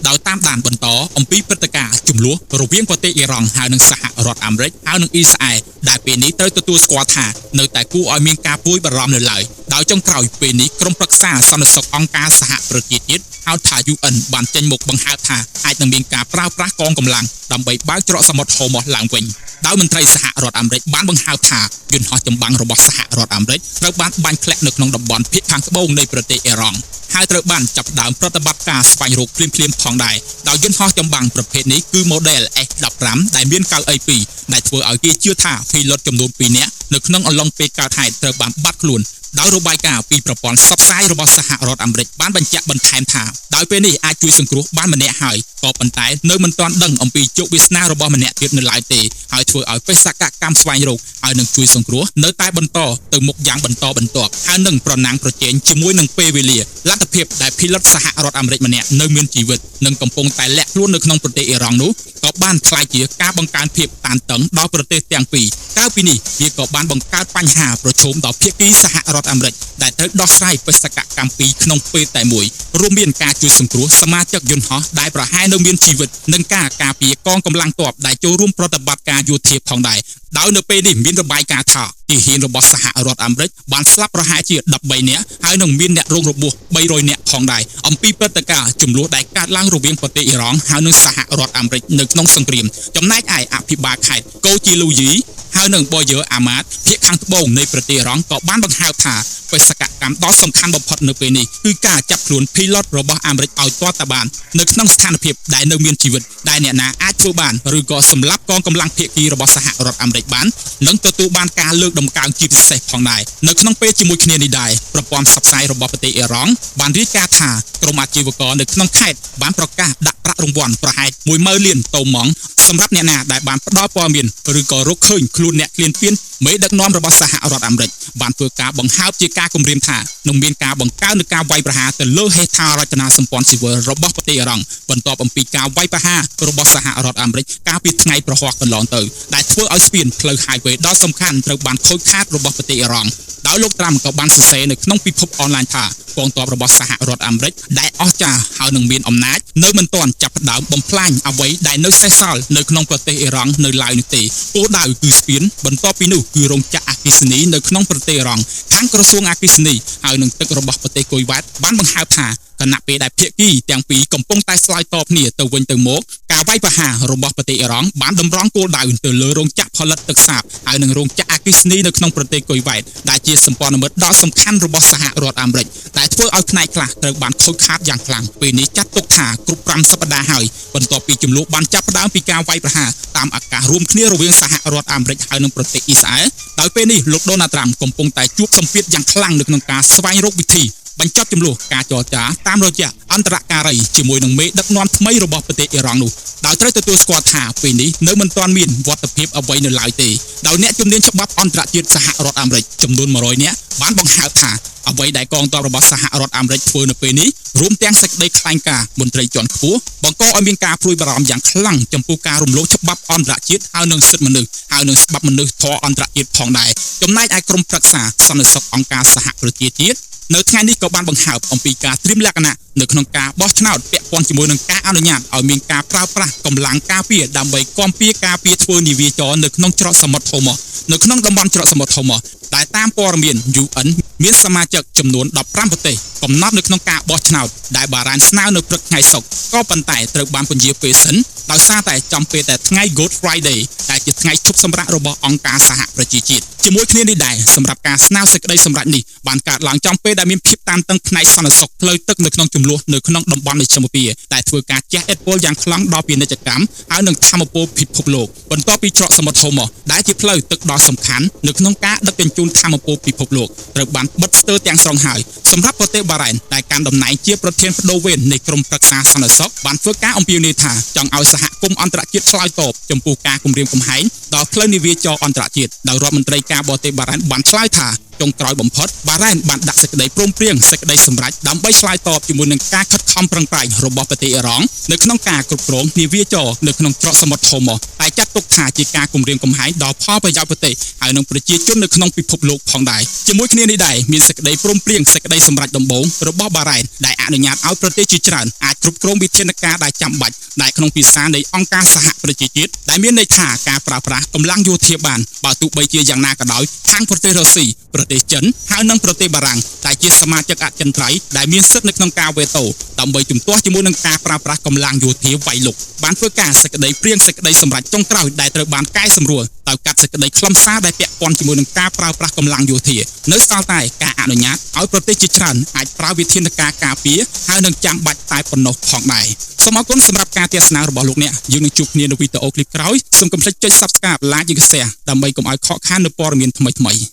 ដោយតាមដានបន្តអំពីព្រឹត្តិការណ៍ចំនួនរវាងប្រទេសអ៊ីរ៉ង់ហើយនិងសហរដ្ឋអាមេរិកហើយនិងអ៊ីស្រាអែលដែលពេលនេះត្រូវទទួលស្គាល់ថានៅតែគួរឲ្យមានការព្រួយបារម្ភនៅឡើយដោយចុងក្រោយពេលនេះក្រុមប្រឹក្សាសន្តិសុខអង្គការសហប្រជាជាតិហៅថា UN បានចេញមុខបង្ហើបថាអាចនឹងមានការប្រើប្រាស់កងកម្លាំងដើម្បីបើកច្រកសមុទ្រហូម៉ូសឡើងវិញដោយមន្ត្រីសហរដ្ឋអាមេរិកបានបង្ហើបថាយន្តហោះចម្បាំងរបស់សហរដ្ឋអាមេរិកត្រូវបានបាញ់ធ្លាក់នៅក្នុងតំបន់ភាគខាងត្បូងនៃប្រទេសអ៊ីរ៉ង់ហើយត្រូវបានចាប់ផ្ដើមប្រតិបត្តិការស្វែងរកភ្លាមៗផងដែរដោយយន្តហោះចម្បាំងប្រភេទនេះគឺ model F-15 ដែលមានកៅអីពីរដែលធ្វើឲ្យគេជឿថាភីឡុតចំនួន2នាក់នៅក្នុងអំឡុងពេលកើតហេតុត្រូវបានបាត់ខ្លួនដោយរបាយការណ៍ពីប្រព័ន្ធផ្សព្វផ្សាយរបស់សហរដ្ឋអាមេរិកបានបញ្ជាក់បន្ថែមថាដោយពេលនេះអាចជួយសង្គ្រោះបានម្នាក់ហើយក៏ប៉ុន្តែនៅមិនទាន់ដឹងអំពីជោគវាសនារបស់ម្នាក់ទៀតនៅឡើយទេហើយធ្វើឲ្យបេសកកម្មស្វែងរកហើយនឹងជួយសង្គ្រោះនៅតែបន្តទៅមុខយ៉ាងបន្តបន្ទាប់ហើយនឹងប្រណាំងប្រជែងជាមួយនឹងពេលវេលាលទ្ធភាពដែលភីឡុតសហរដ្ឋអាមេរិកម្នាក់នៅមានជីវិតនិងកំពុងតែលាក់ខ្លួននៅក្នុងប្រទេសអ៊ីរ៉ង់នោះក៏បានក្លាយជាការបង្កើនភាពតានតឹងដល់ប្រទេសទាំងពីរក្រៅពីនេះវាក៏បានបង្កើតបញ្ហាប្រឈមដល់ភាគីសហរដ្ឋអាមេរិកដែលត្រូវដោះស្រាយបេសកកម្មពីរក្នុងពេលតែមួយរួមមានការជួយសង្គ្រោះសមាជិកយន្តហោះដែលប្រហែលនៅមានជីវិតនិងការការពារកងកម្លាំងទ័ពដែលចូលរួមប្រតិបត្តិការយោធាផងដែរដោយនៅពេលនេះមានរបាយការណ៍ថាទាហានរបស់សហរដ្ឋអាមេរិកបានស្លាប់ប្រហែលជា13នាក់ហើយនឹងមានអ្នករងរបួស300នាក់ផងដែរអំពីព្រឹត្តិការណ៍ចំនួនដែលកើតឡើងរវាងប្រទេសអ៊ីរ៉ង់ហើយនិងសហរដ្ឋអាមេរិកនៅក្នុងសង្គ្រាមចំណែកឯអភិបាលខេត្តកូជីលូយីហើយនិងបូយើអាម៉ាតភាគខាងត្បូងនៃប្រទេសអ៊ីរ៉ង់ក៏បានបង្ហើបថាបេសកកម្មដ៏សំខាន់បំផុតនៅពេលនេះគឺការចាប់ខ្លួនភីឡុតរបស់អាមេរិកឲ្យទាល់តែបាននៅក្នុងស្ថានភាពដែលនៅមានជីវិតដែលអ្នកណាអាចធ្វើបានឬក៏សម្លាប់កងកម្លាំងភាគីរបស់សហរដ្ឋអាមេរិកបាននិងទទួលបានការលើកដំកើងជាពិសេសផងដែរនៅក្នុងពេលជាមួយគ្នានេះដែរប្រព័ន្ធផ្សព្វផ្សាយរបស់ប្រទេសអ៊ីរ៉ង់បានរាយការណ៍ថាក្រុមអាជីវករនៅក្នុងខេត្តបានប្រកាសដាក់ប្រាក់រង្វាន់ប្រហែល10000លានតូម៉ង់សម្រាប់អ្នកណាដែលបានផ្ដល់ព័ត៌មានឬក៏រកឃើញខ្លួនអ្នកឃ្លានពានមេដឹកនាំរបស់សហរដ្ឋអាមេរិកបានធ្វើការបង្ហើបជាការគំរាមថានឹងមានការបង្កើននូវការវាយប្រហារទៅលើហេដ្ឋារចនាសម្ព័ន្ធស៊ីវិលរបស់ប្រទេសអ៊ីរ៉ង់បន្ទាប់អំពីការវាយប្រហាររបស់សហរដ្ឋអាមេរិកកាលពីថ្ងៃប្រហ័សកន្លងទៅដែលធ្វើឲ្យស្ពានផ្លូវ highway ដ៏សំខាន់ត្រូវបានខូចខាតរបស់ប្រទេសអ៊ីរ៉ង់ដោយលោកត្រាំក៏បានសរសេរនៅក្នុងពិភពអនឡាញថាកងទ័ពរបស់សហរដ្ឋអាមេរិកដែលអស្ចារ្យហើយនឹងមានអំណាចនៅមិនទាន់ចាប់ផ្ដើមបំផ្លាញអ្វីដែលនៅសេសសល់នៅក្នុងប្រទេសអ៊ីរ៉ង់នៅឡើយនោះទេគោលដៅគឺស្ពានបន្ទាប់ពីនោះគឺរោងចក្រអគ្គិសនីនៅក្នុងប្រទេសអ៊ីរ៉ង់ខាងក្រសួងអគ្គិសនីហើយនឹងទឹករបស់ប្រទេសគុយវ៉ែតបានបង្ហើបថាខណៈពេលដែលភាគីទាំងពីរកំពុងតែឆ្លើយតបគ្នាទៅវិញទៅមកការវាយប្រហាររបស់ប្រទេសអ៊ីរ៉ង់បានតម្រង់គោលដៅទៅលើរោងចក្រផលិតទឹកសាបហើយនិងរោងចក្រអគ្គិសនីនៅក្នុងប្រទេសគុយវ៉ែតដែលជាសម្ព័ន្ធមិត្តដ៏សំខាន់របស់សហរដ្ឋអាមេរិកដែលធ្វើឲ្យផ្នែកខ្លះត្រូវបានខូចខាតយ៉ាងខ្លាំងពេលនេះចាត់ទុកថាគ្រប់5សប្តាហ៍ហើយបន្ទាប់ពីចំនួនបានចាប់ផ្ដើមពីការវាយប្រហារតាមអាកាសរួមគ្នារវាងសហរដ្ឋអាមេរិកហើយនិងប្រទេសអ៊ីស្រាអែលដោយពេលនេះលោកដូណាល់ត្រាំកំពុងតែជួបសម្ពាធយ៉ាងខ្លាំងនៅក្នុងការស្វែងរកវិធីបញ្ចប់ចំនួនការចរចាតាមរយៈអន្តរការីជាមួយនឹងមេដឹកនាំថ្មីរបស់ប្រទេសអ៊ីរ៉ង់នោះដោយត្រូវទទួលស្គាល់ថាពេលនេះនៅមិនទាន់មានវត្តភាពអ្វីនៅឡើយទេដោយអ្នកជំនាញច្បាប់អន្តរជាតិសហរដ្ឋអាមេរិកចំនួន100នាក់បានបង្ហើបថាអ្វីដែលកងទ័ពរបស់សហរដ្ឋអាមេរិកធ្វើនៅពេលនេះរួមទាំងសេចក្តីថ្លែងការណ៍មន្ត្រីជាន់ខ្ពស់បង្កឲ្យមានការព្រួយបារម្ភយ៉ាងខ្លាំងចំពោះការរំលោភច្បាប់អន្តរជាតិហើយនិងសិទ្ធិមនុស្សហើយនិងច្បាប់មនុស្សធម៌អន្តរជាតិផងដែរចំណែកឯក្រុមប្រឹក្សាសន្តិសុខអង្គការសហប្រជាជាតិនៅថ្ងៃនេះក៏បានបង្ហើបអំពីការត្រៀមលក្ខណៈនៅក្នុងការបោះឆ្នោតពាក់ព័ន្ធជាមួយនឹងការអនុញ្ញាតឲ្យមានការប្រើប្រាស់កម្លាំងការពារដើម្បីគាំពារការពារធ្វើនាវាចរនៅក្នុងច្រកសមុទ្រហូម៉ូនៅក្នុងតំបន់ច្រកសមុទ្រហូម៉ូដែលតាមព័ត៌មាន UN មានសមាជិកចំនួន15ប្រទេសកំណត់នៅក្នុងការបោះឆ្នោតដែលបារ៉ែនស្នើនៅព្រឹកថ្ងៃសុក្រក៏ប៉ុន្តែត្រូវបានពន្យាពេលសិនដោយសារតែចំពេលតែថ្ងៃ Good Friday ដែលជាថ្ងៃឈប់សម្រាករបស់អង្គការសហប្រជាជាតិជាមួយគ្នានេះដែរសម្រាប់ការស្នើសេចក្តីសម្រេចនេះបានកើតឡើងចំពេលដែលមានភាពតានតឹងផ្នែកសន្តិសុខផ្លូវទឹកនៅក្នុងចំនួននៅក្នុងតំបន់មជ្ឈិមពាដែលធ្វើការជះឥទ្ធិពលយ៉ាងខ្លាំងដល់ពាណិជ្ជកម្មហើយនឹងធម្មពលពិភពលោកបន្ទាប់ពីច្រកសមុទ្រហូម៉ូដែលជាផ្លូវទឹកដ៏សំខាន់នៅក្នុងការដឹកជញ្ជូនធម្មពលពិភពលោកត្រូវបានបិទស្ទើរទាំងស្រុងហើយសម្រាប់ប្រទេសបារ៉ែនដែលកាន់តំណែងជាប្រធានបដូវវេននៃក្រុមប្រឹក្សាសន្តិសុខបានធ្វើការអំពាវនាវថាចង់ឲ្យសហគមន៍អន្តរជាតិឆ្លើយតបចំពោះការគំរាមកំហែងដល់ផ្លូវនាវាចរអន្តរជាតិដោយរដ្ឋមន្ត្រីការបរទេសបារ៉ែនបានឆ្លើយថា ចុងក្រោយបំផុតបារ៉ែនបានដាក់សេចក្តីព្រមព្រៀងសេចក្តីសម្រេចដើម្បីឆ្លើយតបជាមួយនឹងការខិតខំប្រឹងប្រែងរបស់ប្រទេសអ៊ីរ៉ង់នៅក្នុងការគ្រប់គ្រងនាវាចរនៅក្នុងច្រកសមុទ្រហូម៉ូសតែចាត់ទុកថាជាការគំរាមកំហែងដល់ផលប្រយោជន៍ប្រទេសហើយនិងប្រជាជននៅក្នុងពិភពលោកផងដែរជាមួយគ្នានេះដែរមានសេចក្តីព្រមព្រៀងសេចក្តីសម្រេចដំបូងរបស់បារ៉ែនដែលអនុញ្ញាតឲ្យប្រទេសជាច្រើនអាចគ្រប់គ្រងវិធានការដែលចាំបាច់ដែលក្នុងភាសានៃអង្គការសហប្រជាជាតិដែលមានន័យថាការប្រើប្រាស់កម្លាំងយោធាបានបើទោះបីជាយ៉ាងណាក៏ដោយខាងប្រទេសរុស្ស៊ីប្រទេសចិនហើយនិងប្រទេសបារាំងដែលជាសមាជិកអចិន្ត្រៃយ៍ដែលមានសិទ្ធិនៅក្នុងការវេតូដើម្បីជំទាស់ជាមួយនឹងការប្រើប្រាស់កម្លាំងយោធាវាយលុកបានធ្វើការសេចក្តីព្រៀងសេចក្តីសម្រេចចុងក្រោយដែលត្រូវបានកែសម្រួលដោយកាត់សេចក្តីខ្លឹមសារដែលពាក់ព័ន្ធជាមួយនឹងការប្រើប្រាស់កម្លាំងយោធានៅសល់តែការអនុញ្ញាតឲ្យប្រទេសជាច្រើនអាចប្រើវិធានការការពារហើយនឹងចាំបាច់តែប៉ុណ្ណោះផងដែរសូមអរគុណសម្រាប់ការទស្សនារបស់លោកអ្នកយើងនឹងជួបគ្នានៅវីដេអូឃ្លីបក្រោយសូមកុំភ្លេចចុច Subscribe, Like និង Share ដើម្បីកុំឲ្យខកខាននូវព័ត៌មានថ្មីៗ។